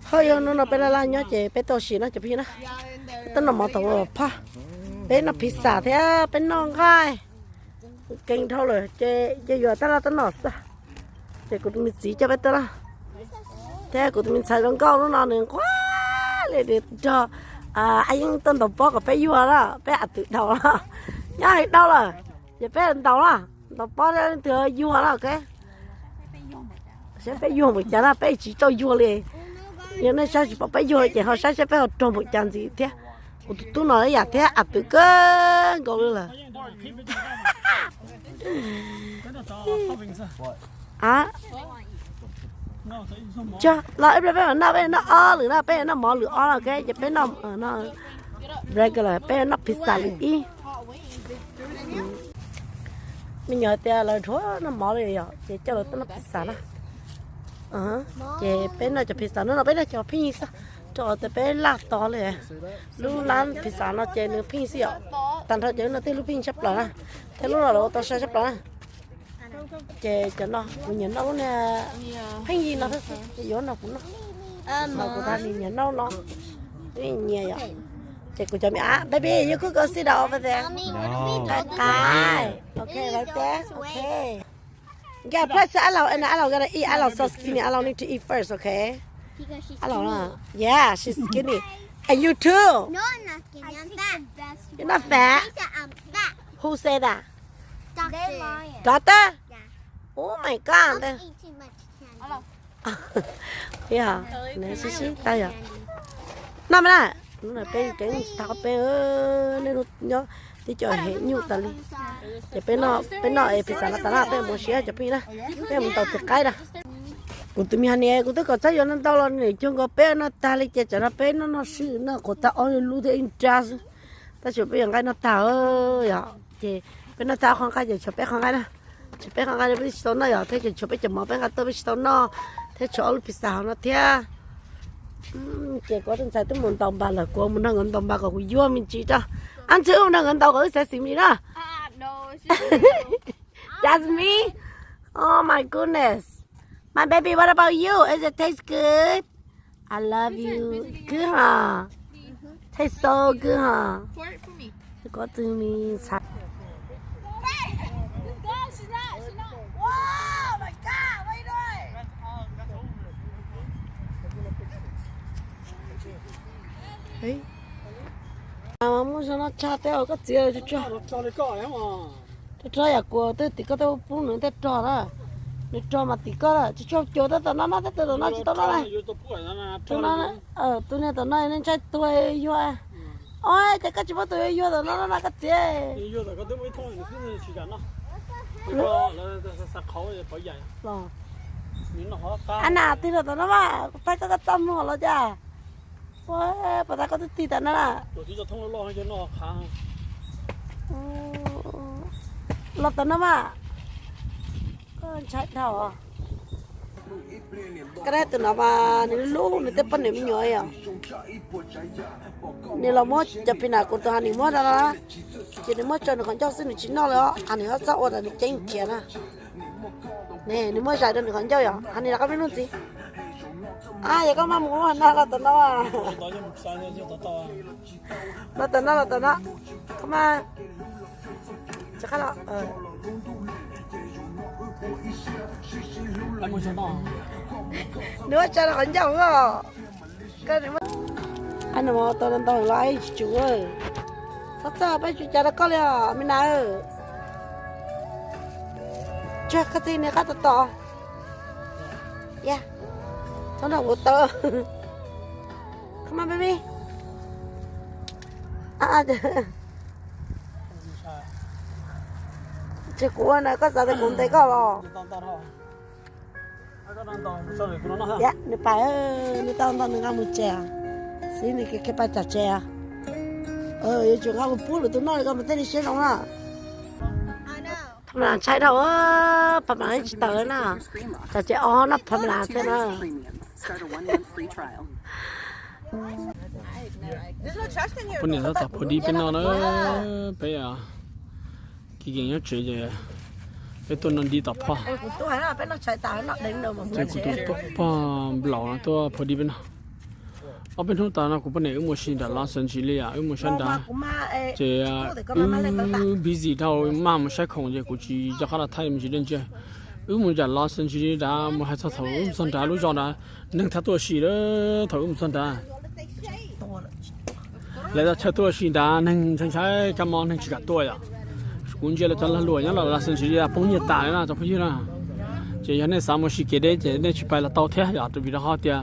Ho yog hnub no peb laj laj nyob ces peb tuaj ua si no cov phooj ywg na. Peb tuaj noj mov tom Wawa Park, peb noj pizza thiab peb noj nqaij. Keev dhau lawm ces ces yuav tab laj tuaj noj xwb. Ces kuv tus me txiv coj peb tuaj na, thiab kuv tus me ntxhais zoo nkauj hnub no nws nquag li nws nrog Ab Yeeb tuaj ntaus pob kom peb yuag na, peb am twm dhau na. Nyob hais dhau lawm, ces peb ntaus na, ntaus pob thiab leej twg yuag na, ok. Saib peb yuag npaum cas na, peb tsis tau yuag li. Yog nej saib tsis pom peb yuag ces ho saib saib peb ho rog npaum cas ntxiv thiab. Kuv tus tub no yam thiab am twm kawg nkaus li lawm. Los ib pliag peb mam noj, peb noj ob lwm na, peb noj mov lwm ob na, ok, ces peb noj regular, peb noj pizza lwm ib. Me nyuam tias lawv dhuav noj mov li yom, ces coj lawv tuaj noj pizza na. Ces peb noj cov pizza no no peb noj cov pheej xwb, rau qhov tias peb laj tos li. Lub lab pizza no ces nws pheej xwb yom, tag nrho ces lub no twb lub pheej tshaj plaws na, thiab lub no lawv ua tau sai tshaj plaws na. Ces cov no kuv nyiam noj lub niag pheej yig no thiab xwb, ces yuav no kuv noj. Mas kuv tas nws nyiam noj no, nyiam yom. Ces kuv cov me ab, baby, you could go sit down over there. Qaib, ok, right there, ok. Get a plate so Ab Laug, and Ab Laug gonna eat, Ab Laug so skinny, Ab Laug need to eat first, ok. Ab Laug, yeah, she's skinny. And you too. You're not fat. Who said that? Doctor? Oh my God. Nws sib sib tau yom. Noj mas na, hnub no peb keev tsis tau qhov peb, nej nyob tib co hem nyuj tas li. Ces peb noj pizza no tas na, peb mus siab cov phooj ywg na, peb mus ntaus tus qaib na. Kuv tus me honey kuv twb kom txhob yuav ntau ntau los nws cuag nkaus peb noj tag li ces tsam no peb noj noj swb no quav tag ob lub thiab ib nrab xwb. Tab sis peb yuav nqaij noj tag yom, ces peb noj tag ob qho nqaij ces tshuav peb qho nqaij na. Tshuav peb qho nqaij peb tsis tau noj yom, thiab ces tshuav peb cov mov peb nqa tuaj peb tsis tau noj, thiab tshuav ob lub pizza hauv no thiab. Ces kuv tus ntxhais twb mus ntaus npas lawm, kuv mus nrog nkawd ntaus npas kom kuv yuag me ntsis rau. Ab Ntxwg Ub nrog nkawd ntaus kom wb xav xis me ntsis na. Jasmine, oh my goodness, my baby, what about you? Is it taste good? I love you. Good, huh? Taste so good, huh? Koj tus me ntxhais. Muaj zog no tshaj teb os koj txiv, tsuag tsuag. Tsuag tsuag yam kuv twb tim koj tej pub nws tej rog na. Nws rog mas tim koj, tsuag tsuag cuag tej tom no no, tej tom no tsis tau noj na. Tus no, tus niag tom no nej ntshai tuag yuag. Os, ces koj tsis muab tus yuag yuag tom no no na koj txiv. Los, a na tig los tom no mas, kuv pab koj koj txaj muag los cas. Ua, puas tas koj twb tig tas na na. Los tom no mas. Koj ntshai dhau. Koj dab tus no mas nws lub nws tej poj niam me nyuam yom. Nws los muab cov pis nas kuv tus Honey muab rau no, ces nws muab tso nws qhov ncauj xwb nws tsis noj li os. Honey ho txhob ua rau nws ceeb khiav na. Ne, nws muab zais rau nws qhov ncauj yom. Honey los koj me lub ntxiv. A, yog koj maj mus no los tom no. Los tom no, los tom no. Koj maj, nws muab tso rau qhov ncauj os. Koj, a, nws mus tau ntau los tsis tsum. Txhob txhawj, peb tsis ua cas rau koj li os me nas. Tsuag koj txij niag qab tom tom. Txhob nrog kuv tau. Come on, baby. Ces kuv ua na koj xav tias kuv ntes koj los. Nws pais, nws tau ntau nws nqa mus tsev. Xib nws kev pais tsam tsev. Yuav tsum nqa mus pub lwm tus noj li koj mus tej li siab zoo na. Pha mas ntshai dhau, pha mas tsis tawm na. Tsam tsev o noj pha mas thiab na. Poj niam tab tom phav dib peb noj na, peb Kiv Keem nyob tsev ces peb tuaj noj dib tom phoj. Ces kuv tus pog nplaum no tuaj phav dib peb noj. Ob peb hnub tas no kuv poj niam wb mus ua si nram Los Angeles, wb mus saib nrad. Ces wb busy dhau, maj mus saib khoom ces kuv tsis nco qab los thaij me ntsis dej ntsia. Wb mus nram Los Angeles nrad, mus hais txog thaum wb mus txog nrad lub zos nrad, neeg thab tuaj ua si lawm. Thaum wb mus txog nrad, lawv tau chaw tuaj ua si nrad, neeg ntshai ntshai kab mob, neeg tsis kam tuaj yom. Kuv ntsia lawv cov lag luam nyob Los Angeles poob nyiaj tas li na cov phooj ywg na. Ces yog nej xav mus ua si kev deb ces nej tsis pais los tau thiab yom, vim rau qhov tias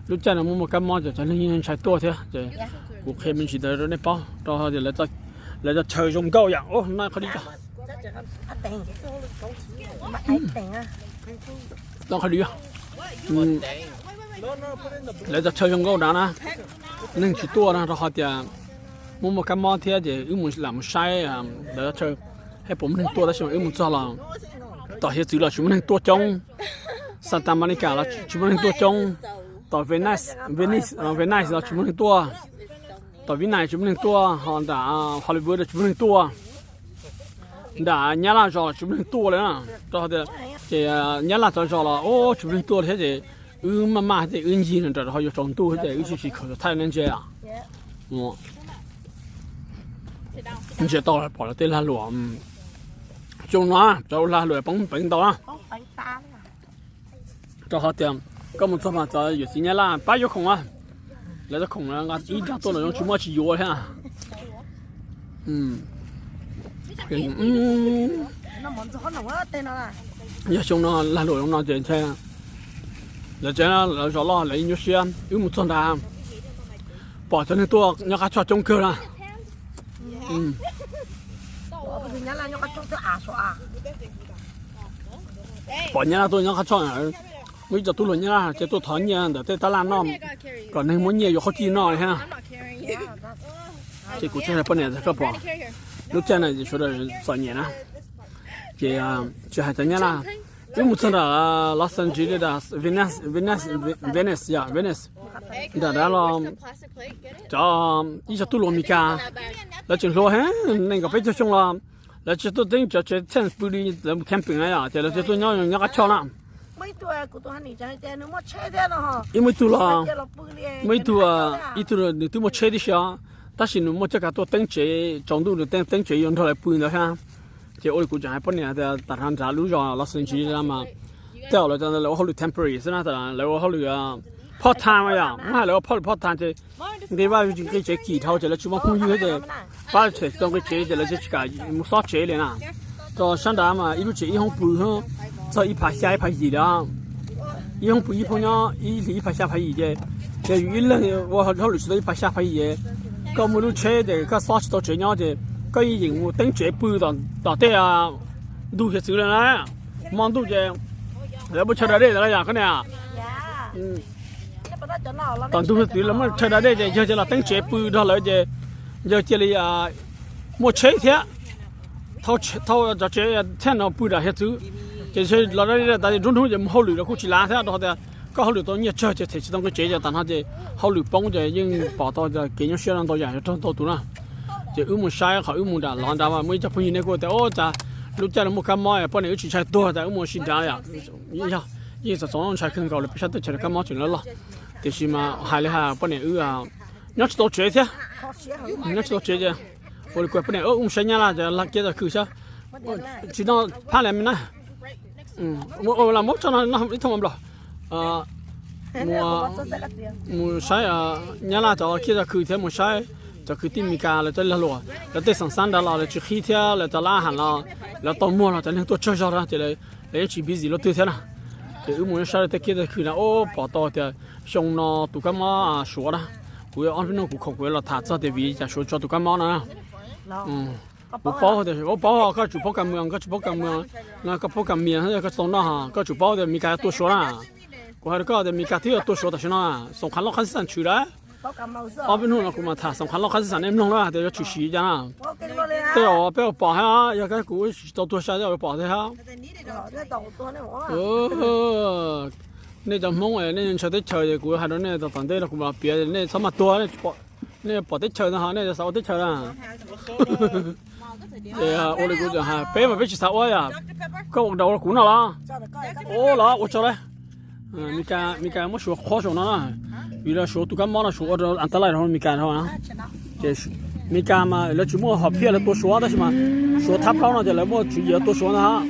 lub caij no muaj muaj kab mob ces cov neeg yeej ntshai tuaj thiab. Ces kuv qhia me ntsis ntawd rau nej paub rau tias lawv cov chaw zoo nkauj yom. Noj qhov dib tso. Noj qhov dib. Lawv cov chaw zoo nkauj nrad na, neeg tsis tuaj na rau qhov tias muaj muaj kab mob thiab ces wb mus lam mus saib lawv chaw, saib puas muaj neeg tuaj, tab sis mas wb mus txog los tom hiav txwv los tsis muaj neeg tuaj coob, Santa Monica los tsis muaj neeg tuaj coob, tom Venice, Venice, Venice los tsis muaj neeg tuaj, tom Venice tsis muaj neeg tuaj, ho nram Hollywood los tsis muaj neeg tuaj, nram Nyab Laj zos los tsis muaj neeg tuaj li na. Rau qhov tias ces Nyab Laj cov zos los tsis muaj neeg tuaj li thiab ces wb maj maj ces wb ncig nram rau qhov yuav tsaus ntuj thiab ces wb tsis tsis khaws thaij nej ntsia. Ntsia tau pom lawv tej lag luam, xyoo no cov lag luam poob peev ntau na. Rau qhov tias koj mus txog mas cov yuav txiv Nyab Laj pab yuav khoom na, lawv cov khoom nqa ib nrag tuaj los zoo tsis muaj tsis yuav thiab. Yog xyoo no lag luam zoo no ces ntshai lawv tsev lawv zos loj lawv yeej nyuaj siab. Wb mus txog nrad pom cov neeg tuaj nyob qab choj coob kawg na. Pom Nyab Laj tuaj nyob qab choj, muaj ib co tub hluas Nyab Laj ces tuaj thov nyiaj ntawm tej tab laj noj, kom neeg muab nyiaj yuav qhaub cij noj li thiab. Ces kuv tsis hais poj niam tias koj pom lub caij no sawv daws txom nyem na. Ces tsis hais cov Nyab Laj, wb mus txog nram Los Angeles, Venice, Venice, yog Venice, nram dab los cov ib co tub hluas Meskas lawv tseem hluas heev, nees nkaum peb caug xyoo los lawv tsis tuaj teeb cov tsev tent pw li, lawv mus camping na yom, ces lawv tsis tuaj nyob nyob qab choj na. Ib muaj ib tug los, muaj ib tug, ib tug nws twb muaj tsheb tib si os, tab sis nws muaj coj kav tuaj teeb tsev tsaus ntuj, nws teeb tsev yuav nrog lawv pw ntawd thiab. Ces ua li kuv tseem hais poj niam tias tam no nrad lub zos Los Angeles mas tej zaum lawv ua hauj lwm temporary xwb na, lawv ua hauj lwm part time yom, muab hais lawv ua hauj lwm part time ces nqi vaj nqi tsev kim dhau ces lawv tsis muaj phooj ywg thiab ces pab them tsis tau nqi tsev ces lawv tsis kam mus xob tsev li na. Rau sab nrad mas ib lub tsev ib hoob pw txog ib phav xya ib phav yim li. Ib hoob pw ib phav nyob ib hlis ib phav xya phav yim ces, ces yus ib leeg ua hauj lwm tsis tau ib phav xya phav yim, koj muaj lub tsheb ces koj xob tsis tau tsev nyob ces koj yeej yeem mus teeb tsev pw tom tej ntug hiav txwv li na. Hmo ntuj ces lawv muaj chaw da dej ntawd los yog koj niam. Tom ntug hiav txwv lawv muaj chaw da dej ces yawg cia los teeb tsev pw nrog lawv ces yawg cia li muaj tsheb thiab thauj cov tsev thiab no pw nram hiav txwv. Ces los da dej tas nruab hnub ces mus hauj lwm los kuj tsis lav thiab rau qhov tias koj hauj lwm tau nyiaj tsawg ces them tsis tau nqi tsev ces tam no ces hauj lwm poob ces yeej pom tau kev nyuaj siab no ntau yam yuav raug ntau tus na. Ces wb mus saib qhov wb mus nram los nrad mas muaj ib co phooj ywg nej kuj tias o cas lub caij no muaj kab mob poj niam wb tsis ntshai tuag tas wb mus ua si nrad yom. Yog yeej txom txom ntshai kawg nkaus li peb sab teb chaws no kab mob tseem loj loj. Tiam sis mas hais li hais poj niam wb nyob tsis tau tsev thiab, nyob tsis tau tsev ces ua li kuv poj niam wb mus saib Nyab Laj cov kiab cov khw xwb. Tsis noj phab li me na. Los muab tso no ib thooj nplos. Mus saib Nyab Laj cov kiab cov khw thiab mus saib cov kwv tij Meskas lawv cov lag luam, lawv tej xeem xab nrad los lawv tsis qhib thiab lawv cov lab ham los lawv tau muag los cov neeg tuaj tsawg zog na ces lawv yeej tsis busy luaj twg thiab na. Ces wb mus saib lawv tej kiab tej khw na, pom tau tias xyoo no tus kab mob Suav na, kuv ob peb hnub kuv khoom kuv yuav los tham txog tias vim li cas Suav tso tus kab mob no na. Kuv paub tias, kuv paub koj tsum paub kas mws, koj tsis paub kas mws no, koj paub kas mws koj tsis tau noj, koj tsum paub tias Meskas yuav tua Suav na. Kuv hais rau koj tias Meskas twb yuav tua Suav tam sim no, xoom qhov loj qhov xib xam tshwm lawm. Ob peb hnub no kuv mam tham xoom qhov loj qhov xib xam nej mloog na tias yuav tshwm sim cas na. Tej zaum peb yuav pom thiab, yog koj kuv tsis tau tuag sai tej zaum yuav pom thiab. Nej cov Hmoob nej ntshaw teb chaws es kuv hais rau nej tom tom ntej no kuv mam piav nej txhob maj tuag, nej pom teb chaws no ho nej xav ua teb chaws na. Ces ua li kuv hais peb mas peb tsis xav ua yom. Koj ua daus rau kuv no los? Ua los ua tso lauj. Meskas muab Suav qhuab saum no na. Yus los Suav tus kab mob no Suav ua rau an ta laj rau Meskas dhau na. Ces Meskas mas lawv tsis muaj hom phiaj lawv tua Suav tab sis mas Suav thab plaub no ces lawv muaj tswv yim tua Suav ntag.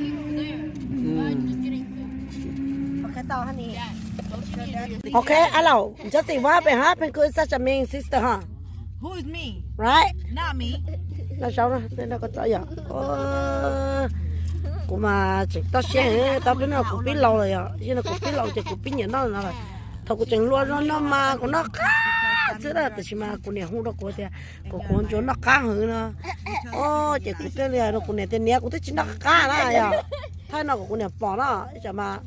Okay, a lawm, just what happened, how happened to such a mean sister, huh? Right? Noj zaub na, noj koj txob yom. Kuv mas tseem toj siab, tau peb no kuv pib laus lawm yom, yog no kuv pib laus ces kuv pib nyiam noj no lawm. Thaum kuv tseem hluas no no mas kuv noj qab xwb na, tiam sis mas kuv niam hu rau kuv tias kom kuv ntsuas noj qab heev no. Ces kuv thiaj li hais rau kuv niam tias niam, kuv twb tsis noj qab na yom, thaum no kom kuv niam pom no ib tsam mas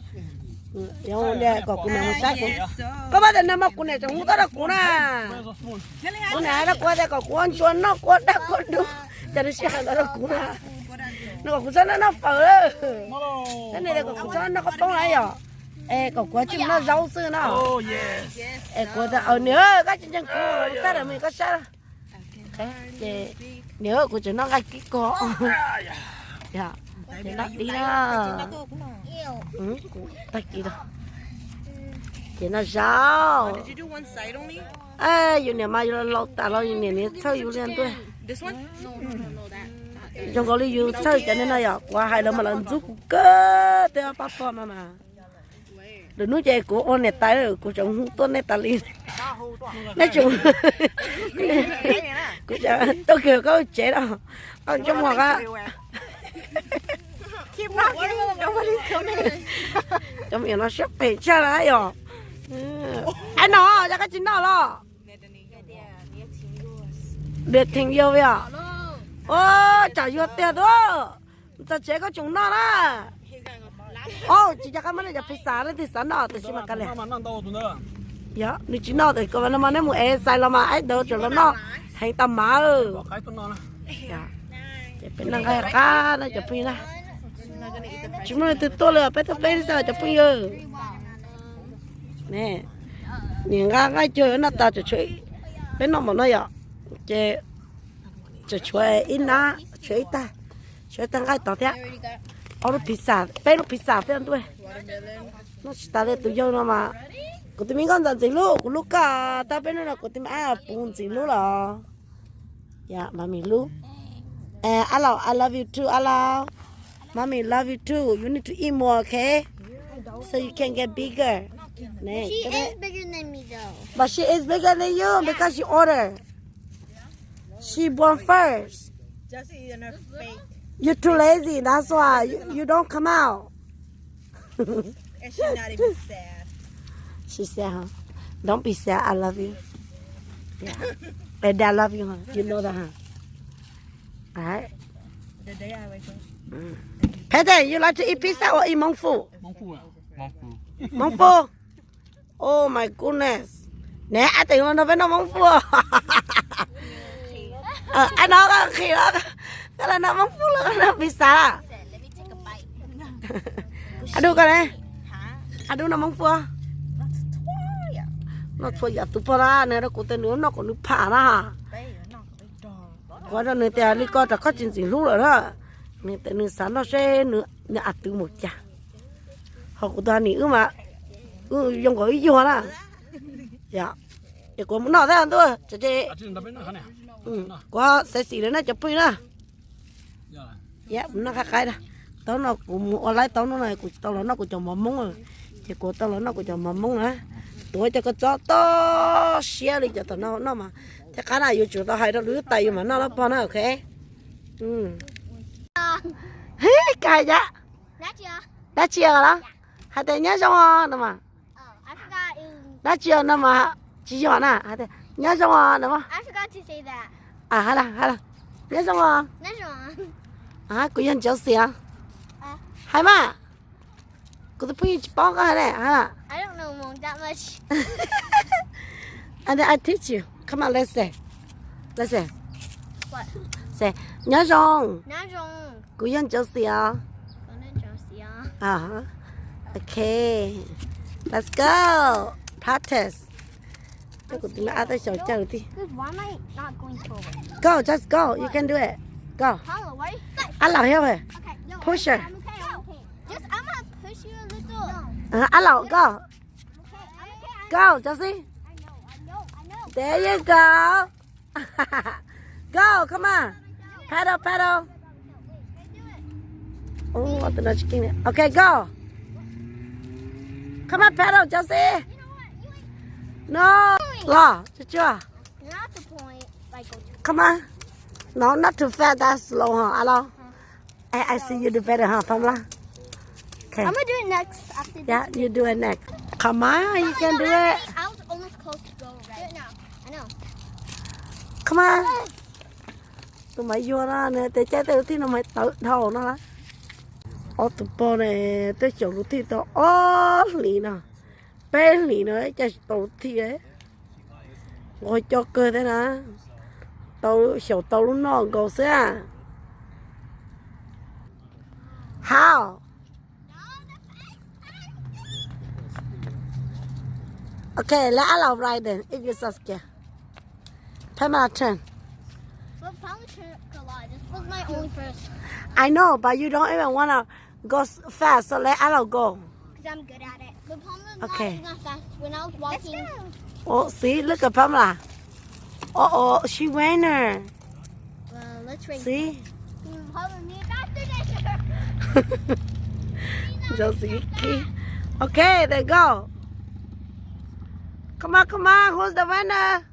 kom kuv niam mus saib kuv. Koj pab tias no mas kuv niam tseem hu tuaj rau kuv na. Kuv niam hais rau kuv tias kom kuv ua ntsuas noj, kuv ua dag kuv ua dub, cas nws tsis hais ntawd rau kuv na. Nws kom kuv txhob noj noj fawm, thiab nws tias kom kuv txhob noj qhov poob na yom, es kom kuv tsuas noj zaub xwb no. Es kuv tias niam, koj tsis ntseeg kuv, tag lawm mus koj saib. Ces niam, kuv tseem noj nqaij kib kog. Ces noj dib na. Kuv tag kis los ces noj zaub. Yus niam mas yus laus tas los yus niam niaj txhawj yus li ntuj. Zoo nkaus li yus txhawj cov niag no yom, kuv hais lawv mas lawv ntxub kuv kawg tej ob pab pog no mas. Lwm hnub ces kuv ua niam tais, kuv tseem hu tuaj nej tas li. Nej tseem, kuv tseem tuaj kiag koj tsev los, koj tseem muag qab. Cov me nyuam no siab phem tshaj lawm yom. Ai no, yog koj tsis noj los. Niam theej yog vim os. Ua tsam yuag tiag tuaj. Txog tsev koj tseem noj na. Tsis nco qab muab nej cov pizza leej twg xav noj tiam sis mas kav liam. Yog nws tsis noj tes kom no mas nej mus ev xais los mas ib ntawd tseem los noj heev tas mas. Ces peb noj nqaij qab na cov phooj ywg na. Tsis muaj leej twg tuaj li os, peb tuaj peb xwb cov phooj ywg. Nim nqa nqaij cuag noj tas, peb noj npaum no yom, ces tseem tshuav ib nab, tshuav ib tag, tshuav ib tag nqaij tod thiab. Ob lub pizza, peb lub pizza thiab ntuj. Noj tsis tas li tus yawg no mas. Kuv tus me nkauj ntxawm ntxim hlub, kuv hlub koj, tau peb hnub no kuv tus me ab puv ntxim hlub los. Yog, mommy hlub. A laus, I love you too, a laus. Mommy love you too. You need to eat more, okay? So you can get bigger. She is bigger than me, though. But she is bigger than you because you older. She born first. You're too lazy. That's why you, you don't come out. And she's not even sad. She said, huh? Don't be sad. I love you. Yeah. And I love you, huh? You know that, huh? All right. Pete, you like to eat pizza or eat mông phu? Mông phu. Mông phu? Oh my goodness. Neb, ab, tes no peb noj mông phu. Ab, no koj nqhis los, koj los noj mông phu los koj noj pizza? Ab dub koj ne? Ab dub noj mông phu? Noj txhua yam tus pog na, nws rau kuv tias nws noj kom nws pham na. Kuv rau nws tias li ko rau koj tsis ntxim hlub lawm na. Nws tias nws xav noj seb nws a twv mus cas. Ho kuv tus nim wb mas, wb zoo nkaus ib yuag na. Yog, ces kuv mus noj thiab ntuj. Kuv xav xim lawm na cov phooj ywg na. Noj qab qaib na. Taub no kuv mus ua laib taub no kuv tsis tau los noj kuv cov mov Hmoob, ces kuv tau los noj kuv cov mov Hmoob na. Tuav cov kua txob toj siab li cov tom no noj mas thiaj qab na. Yuav tsum tau hais rau lwm tais yus mam noj lawm pog na, ok. Kais yam dab tsi los? Hais tias nyob zoo os no mas. Dab tsi no mas tsis yog na, hais tias nyob zoo os no mas. Hais tias nyob zoo os. Kuv yog Ntxawm Xias. Hais mas. Kuv tus phooj ywg tsis paub koj hais ne. And then I teach you. Come on, let's say. Let's say. Say, nyob zoo. Kuv yog Ntxawm Xias. Ok. Let's go. Practice. Coj kuv tus me ab tab xyaum cawg tij. Go, just go. You can do it. Go. Ab laus, help her. Push her. Ab laus, go. Go, Josie. There you go. Go, come on. Paddle, paddle. Oh, I don't know what you can. Okay, go. Come on, paddle, Josie. No. Los, tsuag tsuag. Not the point. Like, go to Come on. No, not too fast, that's slow, huh? Alo. I, I see you do better, huh, Pamela? Okay. I'm gonna do it next after this. Yeah, you do it next. Come on, you can do it. I was almost close to go right. Do it now. I know. Come on. Tus mas yuag no, nws tias caij tej lub thij no mas tawv dhau no. Ob tug pog ne, twb xyaum lub thij tau ob hlis no, peb hlis no caij tsis tau lub thij. Nquag coob kawg thiab na, tau xyaum tau lub noj nkaus xwb. How? Okay, let Alo ride then, if you so scared. Pamela, turn. Well, Pamela took a lot. This was my only first. I know, but you don't even wanna go s- fast, so let Alo go. 'Cause I'm good at it. But Pamela's not, okay, not fast. When I was walking. Let's go. Oh, see, look at Pamela. Uh-oh, she ran her. Well, let's race. See? Mm, Pamela, me faster than her. Josie, okay, then go. Come on, come on, who's the winner?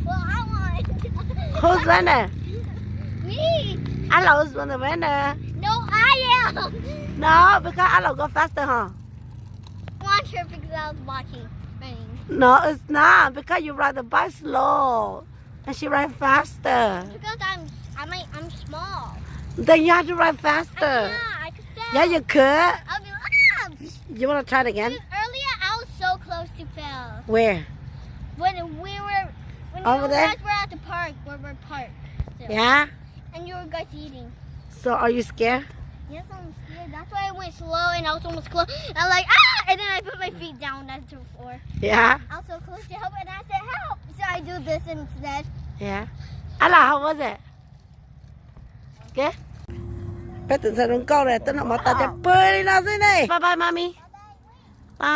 Well, I won. Who's winner? Me. Alo is the winner. No, I am. No, because Alo go faster, huh? Watch her because I was watching. Running. No, it's not, because you ride the bike slow. And she ride faster. Because I'm, I'm, like, I'm small. Then you have to ride faster. I cannot. I could fail. Yeah, you could. I'll be like, "Ah!" You wanna try it again? Dude, earlier I was so close to fail. Where? When we were, when you guys were at the park, where we're parked still. Yeah? And you were guys eating. So are you scared? Yes, I'm scared. That's why I went slow and I was almost close. I'm like, "Ah!" And then I put my feet down. That's before. Yeah. I was so close to help and I said, "Help!" So I do this instead. Yeah. Ala, how was it? Okay. Peb tus ntxhais hluas nkauj ne, twb noj mov tas ces pw li no xwb ne. Bye bye, mommy.